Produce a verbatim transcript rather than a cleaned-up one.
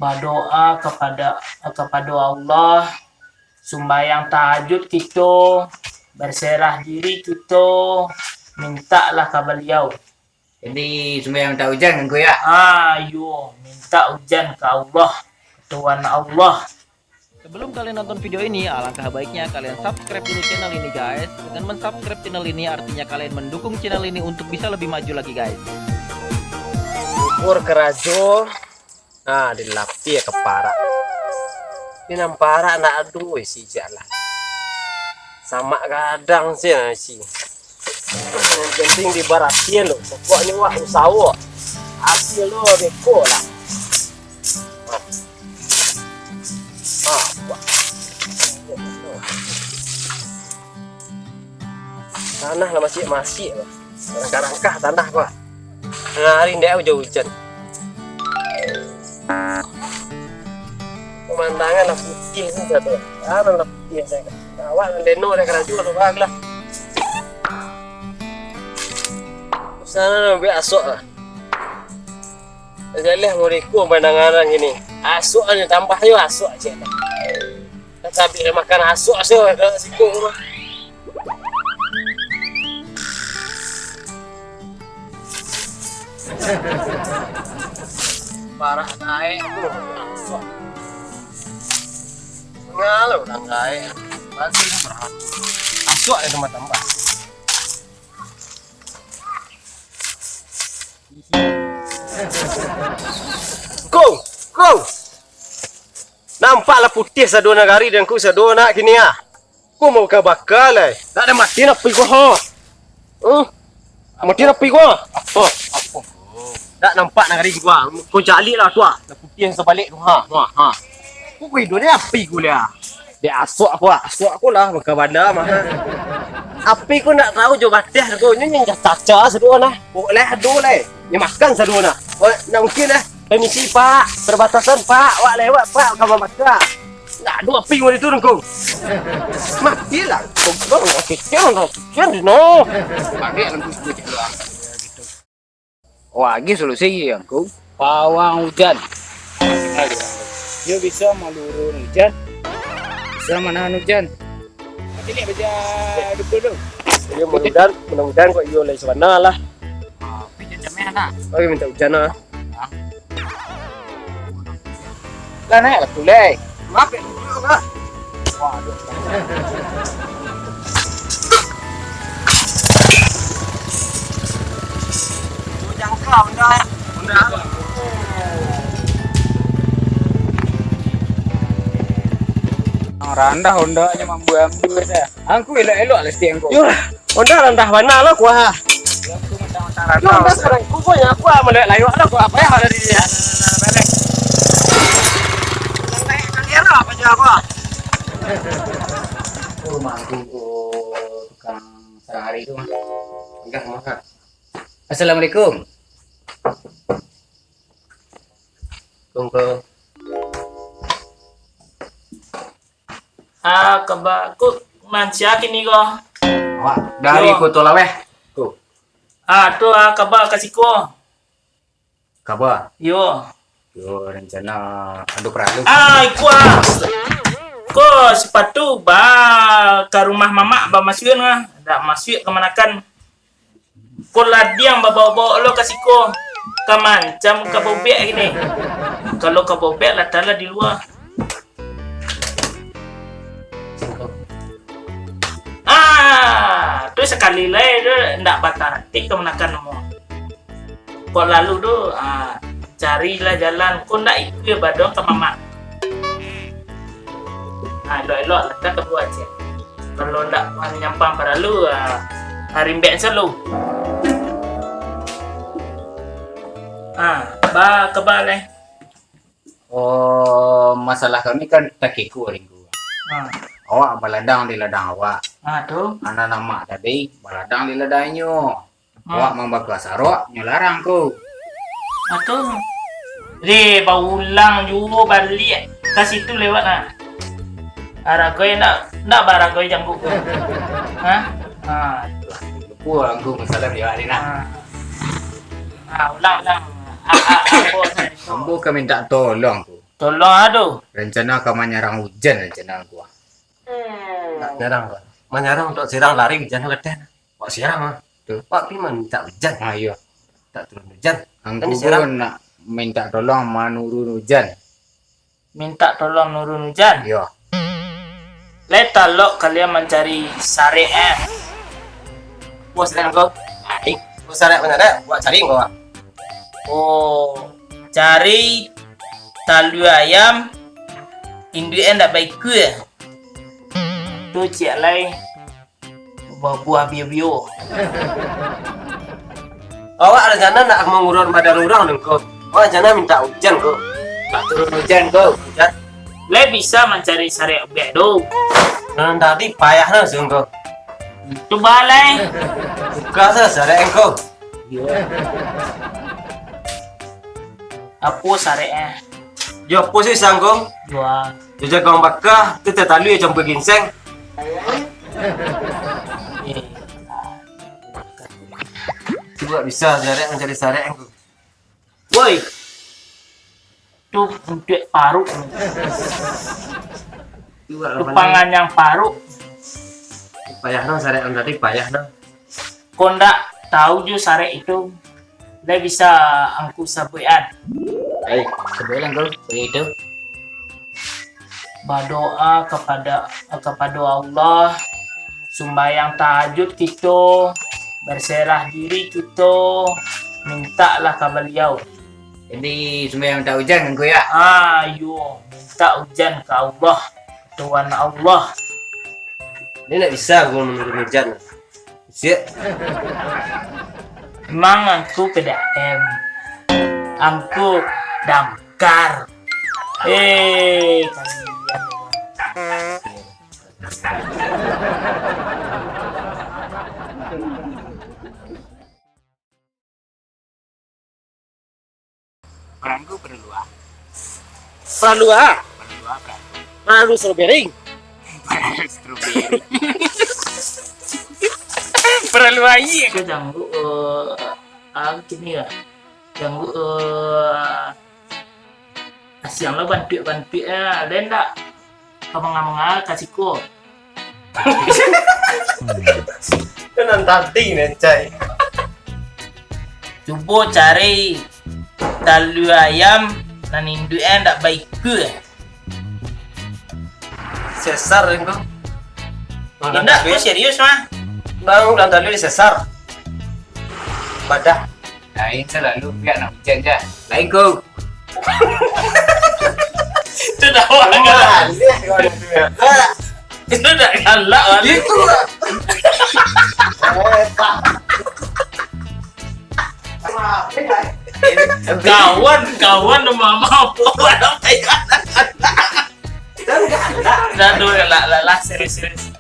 Badoa kapado, kapado Allah, sumbayang tahajud kito, berserah diri kito, mintaklah ka Baliau. Jadi, sumbayang minta ujan kan, Ngku, ya? Ah, iyo, minta ujan ka Allah, Tuhan Allah. Sebelum kalian nonton video ini, alangkah baiknya kalian subscribe dulu channel ini, guys. Dengan mensubscribe channel ini, artinya kalian mendukung channel ini untuk bisa lebih maju lagi, guys. Bubur karajo, nah, dilapih ka parak. Ini nan parak ndak ado isi jak lah. Samak gadang se nan isi. Yang penting dibarasian tu. Pokoknyo wak usaho. Hasil tu beko lah. Ha. Ha, wak. Tanah lah masih-masih lah. Rangkah-rangkah tanah, Pak. Tangah hari ndak ujan-ujan. Pemandangan lah putih tu satu. Tanah lah putih saya. Awak nan deno dek karajo tu, Bang, lah. Sana nak ambil asok lah. Jaleh muriko pandangan kini. Asok ni tambah yo asok cek. Tapi makan asok so kalau siko mah. Parak naik tu. Asok. Ngalau urang gaek. Bagus urang. Asok ado tambah-tambah. Kong, kong. Nampak lah putih sado nagari dan ku sado nak kini ah. Ku mau ka baka lai. Dak ado mati nak pi ku ho. Huh? Mati nak pi ku. Apo? Apo? Dak nampak nagari ku. Kau caliak lah tu ah. Lah putih sabalik tu ha. Ha ha. Ku ku idup ni api ku lah. Dek asok aku, asok aku lah, baka bana mah. Api ku ndak tahu jo bateh ko, nyo nyo caca sadua nah. Pokok leh ado leh. Nyo makan sadua nah. Wak, ndak mungkin lah. Permisi, Pak. Perbatasan, Pak. Wak lewat, Pak. Ka mambaka. Ndak ado api ngoni tu, Nangku. Mati lah. Kau kau kecil, kecil di no. Pakai Nangku sebut je lah. Wah, agi solusi, Angku. Pawang ujan. Iyo bisa malurun ujan, bisa manahan ujan. Macam ni baca betul tu. Iyo, mudah-mudahan, mudah-mudahan kok iyo lai sabana lah. Ah, tapi jangan cameh, nak. Oke, minta ujan lah. Ah. Lah, naik lah tu, leh. Maaf, ya, duduk lah. Waduh. Jangka, Honda. Honda. Randah Honda nyo mambuang duit, ya. Angku elok-elok lah setiap angku. Yo lah. Honda randah bana lo kuah. Yo, Honda sekarang ku pun aku ah, melihat layuak lo kuah, apa ya, ada di dia. Yang naik, yang era apa je aku ah. Oh, mangku ko tukang sarang hari tu mah. Enggak, enggak. Assalamualaikum. Kongko. Ah, kaba, ku nan sia kini ko? Wah, dari Yo. Koto Laweh. Ko. Ah, tu ah, kaba ka siko. Kaba? Yo. Yo, rencana ado paralu. Ah, iko ah. Ko sepatu ba ka rumah mamak ba masuak ah. Dak masuak ka manakan. Ko ladiang babao-bao lo ka siko, ka mancam ka bobek kini. Kalau ka bobek lah talah di lua. Ah, tu sakali lai tu ndak batatik ka manakan namo. Ko lalu tu, ah, carilah jalan. Ko ndak ikut badong ka mamak. Ah, elok-elok lah, tak kebuat je. Kalau ndak manyampang paralu, ah, arimbek selalu. Ah, ba kebal eh. Oh, masalah kami kan takiko ringgu. Ah. Awak baladang di ladang awak. Ah, tu. Anak namak tadi baladang di ladang inyo. Hmm. Awak mambakua sarok, nyo larang ko. Atu. Deh, baulang juo baliak ka situ lewat nah. Aragoi ndak, ndak baragoi jangkuk ko. Ha? Ha. Lupo angku masalah dia ni nah. Ha. Ha, ulang, ulang. A, a, a, ambo, ambo ka minta tolong ko. Tolong ado. Rencana ka manyarang ujan rencana angku. Nak nyarang, Pak. Manyarang untuak sirang lari ujan tu kateh. Wak sirang ah. Tu. Wak pi mintak ujan. Ah, iyo. Tak turun ujan. Angku tu nak mintak tolong manurun ujan. Mintak tolong nurun ujan? Iyo. Lai talok kalian mancari sarek eh. Bos dan kau. Ai, bos sarek mana dah? Buat cari kau ah. Oh, cari talua ayam, induak eh ndak baikua. Tu ciek lai babuah bio-bio. Awak rencana nak manguruang badan urang tu ko. Awak rencana mintak ujan ko. Tak turun ujan ko. Ujan. Lai bisa mancari sarek ubek tu. Nan tadi payah nah sun ko. Cuba lai. Buka sa sarek ko. Iyo. Apo sarek eh? Yo apo sih sangko? Yo. Yo jagang bakah, tu teh talua campur ginseng. Eh. Cuba bisa sarek mancari sarek ko. Woi. Tu untuak paruk. Tu panganyang paruk. Payah no sarek tadi payah no. Kok ndak tahu jo sarek itu, lai bisa angku sabuikan? Ai, sabuikan angku, sabuik itu. Badoa kepada, kepada Allah, sumbayang tahajud kito, berserah diri kito, mintaklah ka Baliau. Jadi, sumbayang mintak ujan angku ya? Ah, iyo, mintak ujan ka Allah, Tuhan Allah. Ini ndak bisa angku manurun ujan. Siap. Emang angku P D M. Angku damkar. Eh, kalian. Peranggu perlu ah. Perlu ah. Perlu ah peranggu. Perlu strawberry. Perlu strawberry. Perlu aia. Kau janggu, eh, ah, kini lah. Janggu, eh, asiang lah bantuak-bantuak eh. Ada ndak? Ka manga-manga ka siko. Itu nan tadi, Necai. Cubo cari talua ayam nan induak eh ndak baikua. Sesar, engkau. Indak, aku serius, mah. Bang, ulang talua disesar. Badah. Lain salalu pihak nak ujan je. Lain ko. Itu dah awak galak. Itu dah galak, Wan. Itu lah. Kawan, kawan, mama, apa, apa. Dah, dah, lah, lah, lah, serius, serius.